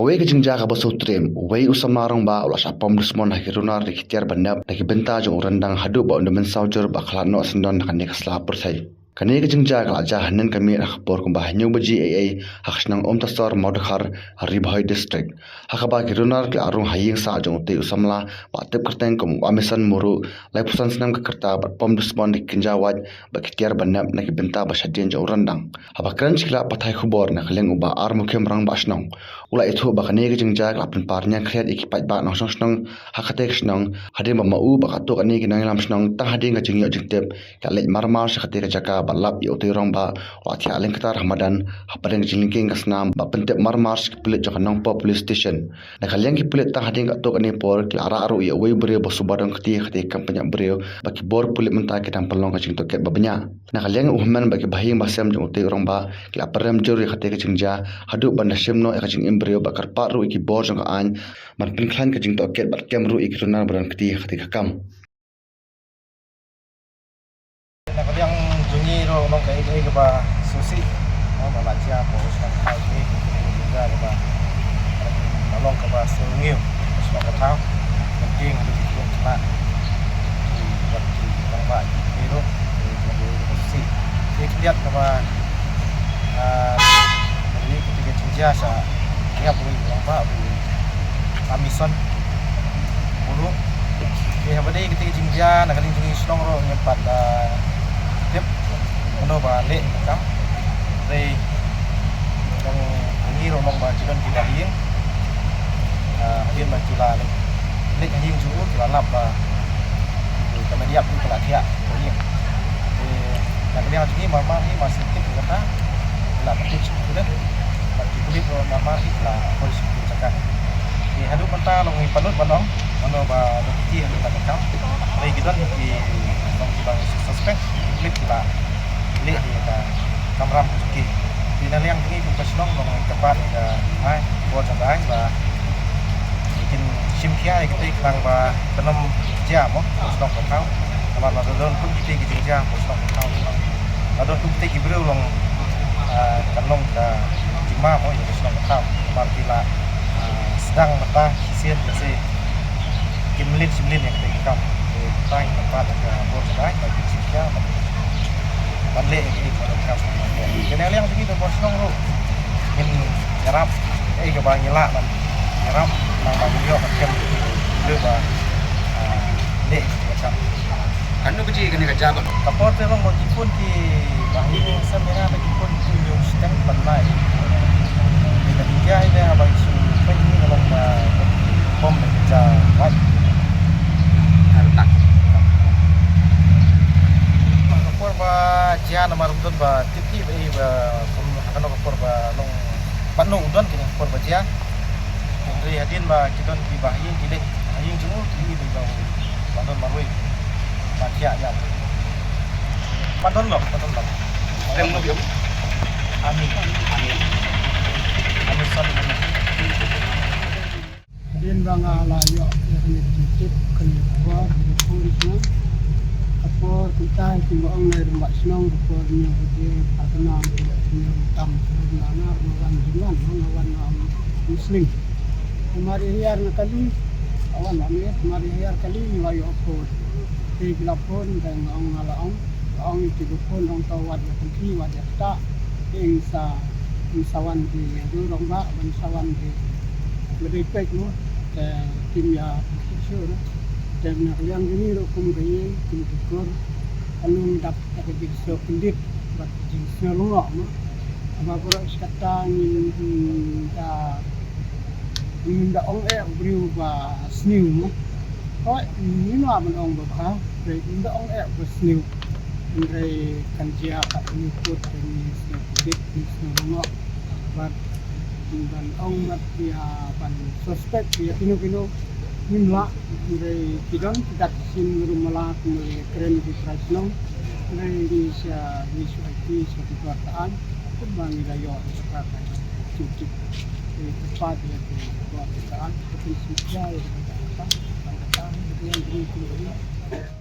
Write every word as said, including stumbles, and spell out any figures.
Kawei ka jingjia kaba sngewtriem, uwei u samla rangbah u la shah pom dusmon ha ki runar da ki tiar ba nep na ki bynta jong u ryndang haduh ba un da mynsaw jur ba khlad noh syndon na kane ka sla pyrthei. Kane ka jingjia ka la jia hynnin ka miet ha ka por kumba hynñiew baje eiei ha ka shnong Umtasor Mawdkhar ha Ri Bhoi District, ha kaba ki runar ki la rung ha ïing sah jong utei u samla ba tip kyrteng kum u Amison Muru, laiphew san snem ka rta, bad pom dusmon da ki kynja wait bad ki tiar ba nep na ki bynta ba shadien jong u ryndang. Haba kren sha ki lad pathai khubor na ka liang u Bah Armukhim, rangbah shnong, u la ïathuh ba kane ka jingjia ka la pynpar ñiangkhriat ïa ki paidbah nongshong shnong ha katei ka shnong, hadien ba ma u bad katto katne ki nongïalam shnong tang hadien ka jingïoh jingtip ki la leit marmar sha katei ka jaka bad lap ïa utei u rangbah u la thiah lyngktar ha madan hapdeng ka jinglyngkeng ka snam bad pyntip marmar sha ki pulit jong ka Nongpoh Police Station. Na ka liang ki pulit, tang hadien katto katne por ki la rah ruh ïa uwei u briew ba shu ba dang kti ha katei ka kam pynïap briew, ba ki bor pulit mynta ki dang pynlong ka jingtohkit ba bniah. Na ka liang u hynmen bad ki bahaïing bahasem jong utei u rangbah ki la pynrem jur ïa katei ka jingjia haduh ban da shim noh ïa ka jingim briew bad kyrpad ruh ïa ki bor jong ka aiñ ban pynkhlaiñ ka jingtohkit bad kem ruh ïa ki runar ba don kti ha katei ka kam. Na ka liang jong ngi ruh long kaei kaei kaba sngewsih, mo, ba la jia hapoh ka shnong ka thaw jong ngi, ka jingïaroh kaba, em, la long kaba sngewngiew hapoh ka shnong ka thaw. Ka king haduh ki kum khynnah, ki, wat ki rangbah ki ruh, ki, ki ruh kaba sngewsih. Ki khyndiat kaba, ah, ka jingïaroh ka jingjia sha ïap uwei u rangbah, uwei u Amison Muru. Te haba dei katei ka jingjia, na ka liang jong ngi shnong ruh ngim pat, ah, tip kumno ba leh ïa ka kam. Hynrei jong ngi ruh long ba ki don ki bahaïing, ah, hadien ba ki la leit, leit ha ïing jong u ki la lap ba ka met ïap u ka la thiah ha ïing. Te na ka liang jong ngi marmar hi mar sngewtip ïa kata, ki la pyntip sha ki pulit, bad ki pulit ruh marmar hi ki la poi sha ki jaka. Te haduh mynta long ngi pynlut ban ong mano ba don kti ha kata ka kam. Hynrei ki don ki, long kiba ngi suspect, ki pulit ki la leh ïa ka kamram ka jong ki. Te na liang jong ngi kum ka shnong long ngi kyrpad ïa ka aiñ, bor jong ka aiñ ba kin shim khia ïa katei khnang ba kan ym jia mo ha ka shnong ka thaw. Namar lada don kum kitei ki jingjia ha ka shnong ka thaw, lada don kum kitei ki briew long, ah, kan long ka jingma mo ïa ka shnong ka thaw. Namar ki la, ah, sdang mynta shisien lehse kim mlien shi mlien ïa katei ka kam. Te mynta ngi kyrpad ïa ka bor jong ka aiñ ba kin shim khia ban leh ïa katei ka kam. Te na liang jong ngi ka bor shnong ruh ngin ïarap kaei kaba ngi lah ban ïarap, khnang ba ngin ïoh ban kem ïa ki briew ba, ah, leh ïa katei ka kam. Katno baje kane ka jia? Ka por te long ba ki phone ki, ba ngi sem ïa nga ba ki phone ki ïoh stem ban lai. Te ka jingkhia ïa nga ba ngi shu peit ngi ka long ba bom ba ki jia wait. Ka por ba jia namar ym don ba tip hi ba ei ba kum ha kano ka por ba long, ba no u don kane ka por ba jia. Hynrei hadien ba ki don ki bahaïing ki leit ha ïing jong u, ki ïohi ba u ba don marwei ba thiah ïap. Ba don lok, ba don lok. Em, no biang? Ami. Ami. Ami son. Hadien ba nga la ïoh ïa kane ka jingtip, kane ka khubor, kane ka khubor shnong. Ka por kumta kumba ong na i rangbah shnong, ka por hynñiew baje, ka khnang, hynñiew tam, hynñiew na, na wan jingwan, na wan, na wan Muslim. Te mar ïa hiar na kali, ka wan wan ïa, mar ïa hiar kali, nga la ïoh phone. Te ki la phone, te nga ong, nga la ong, nga ong ïa ki ba phone, ong to wat ïa pynthi, wat ïa ktah. Te ngin sa, ngin sa wan ki, ïa u rangbah, ban sa wan ki, ba dei peit mo. Te kim ïa pynthi shuh ruh. Te na ka liang jong ngi ruh kum ka ïing, kum ki kur, ka long dap da ka jingsngew kyndit bad ka jingsngew lyngngoh mo. Haba baroh shi katta ngin, ngin da, ngin da ong eh u briew ba sniew mo. Hooid, ngim lah ban ong ba bha, hynrei ngin da ong eh ba sniew. Hynrei kan jia ka, ngin kut, kan, ngin sniew kyndit, ngin sniew lyngngoh. Bad ban ong bad ïa ban suspect ïa kino kino ngim lah, hynrei ki don ki dak shisien ruh mala kumba ïa kren ki trai shnong, hynrei ngi sha, ngi shu aiti sha ki bor ka aiñ kumba ngi la ïoh ïa ka, ka jingtip. Te kyrpad ïa ki bor ka aiñ, ka jingshim khia ïa ka, ka, ka, ka, ka, ka, ka, ka, ka, ka, ka,